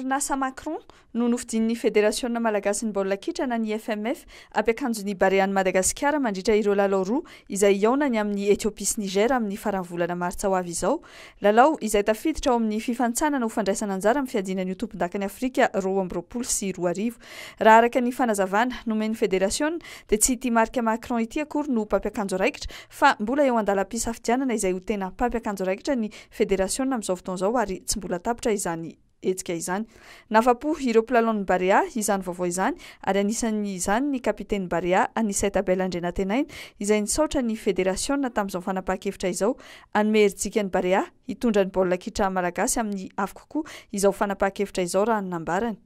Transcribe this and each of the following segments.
orinasa Macron no nofidian'ny Federasiona malagasin'ny baolina kitra na ny FMF hampiakanjo ny Barean'i Madagasikara mandritra ireo lalao roa izay hihaonany amin'i Ethiopie sy Niger amin'ny faran'ny volana martsa ho avy izao. Lalao izay tafiditra ao amin'ny fifanintsanana ho fandraisana anjara amin'ny fiadiana ny ho tompondakan'i Afrika 2022. Raha araka ny fanazavana nomen'ny federasiona dia tsy ity marika Macron ity akory no mpampiakanjo raikitra fa mbola eo an-dalam-pisafidianana izay ho tena mpampiakanjo raikitra ny federasiona amin'izao fotoana izao ary tsy mbola tapitra izany hetsika izany. Nahafa-po ireo mpilalaon'ny Barea izany vaovao izany ary anisan'izany ny kapitenin'ny Barea Anicet Abel Andrianantenaina izay nisaotra ny federasiona tamin'izao fanapahan-kevitra izao. Hanome herijika ny Barea hitondra ny baolina kitra malagasy amin'ny avo kokoa izao fanapahan-kevitra izao raha ny nambarany.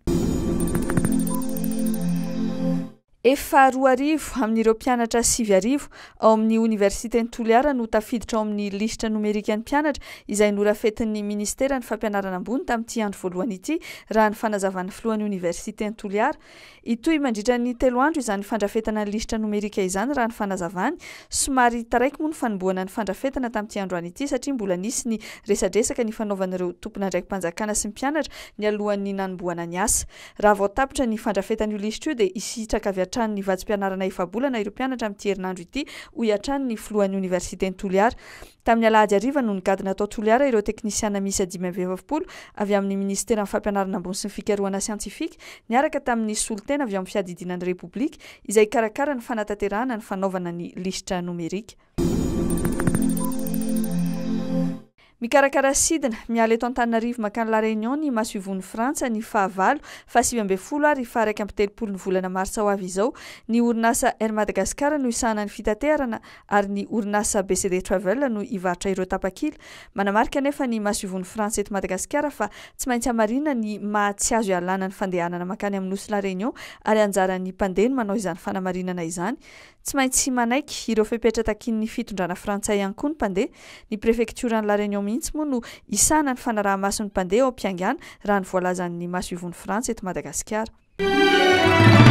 Efa 2000 amin'ireo mpianatra 9000 ao amin'ny Oniversiten'i Toliara no tafiditra ao amin'ny lisitra nomerikan'ny mpianatra izay norafetin'ny Ministeran'ny Fampianarana Ambony tamin'ity andro voalohany ity, raha ny fanazavan'ny filohan'ny Oniversiten'i Toliara. Hitohy mandritra ny telo andro izany fandrafetana ny lisitra nomerika izany, raha ny fanazavany. Somary taraiky moa ny fanombohana ny fandrafetana tamin'ity androany ity satria mbola nisy ny resadresaka nifanaovan'ireo tompon'andraiki-panjakana sy ny mpianatra nialohan'ny nanombohana ny asa. Raha vao tapitra ny fandrafetana io lisitra io dia hisitraka avy hatrany ny vatsim-pianarana efa-bolana ireo mpianatra amin'ity herinandro ity, hoy hatrany ny filohan'ny oniversiten'i Toliara. Tamin'ny alahady hariva no nigadona tao Toliara ireo teknisiana miisa 45 avy amin'ny minisiteran'ny Fampianarana ambony sy ny fikarohana siantifika niaraka tamin'ny solontena avy ao amin'ny fiadidiana ny Repoblika izay hikarakara ny fanatanterahana ny fanaovana ny lisitra nomerika. Mikarakara sidina, miala eto Antananarivo mankany La Réunion ny masoivohon'i Frantsa ny fahavalo, faha-19 ary faha-31 ny volana martsa ho avy izao. Ny orinasa Air Madagascar no hisahana ny fitaterana ary ny orinasa BCD Travel no hivarotra ireo tapakila. Manamarika anefa ny masoivohon'i Frantsa eto Madagasikara fa tsy maintsy hamarina ny maha tsy azo ialana ny fandehanana mankany amin'ny nosy La Réunion ary anjaran'ny mpandeha ny manao izany fanamarinana izany. Tsy maintsy manaiky ireo fepetra takian'ny fitondrana frantsay ihany koa ny mpandeha. Ny prefektioran'i La Réunion mihitsy moa no hisahana ny fanaraha-maso ny mpandeha ao am-piaingàna, raha ny voalazan'ny masoivohon'i Frantsa eto Madagasikara.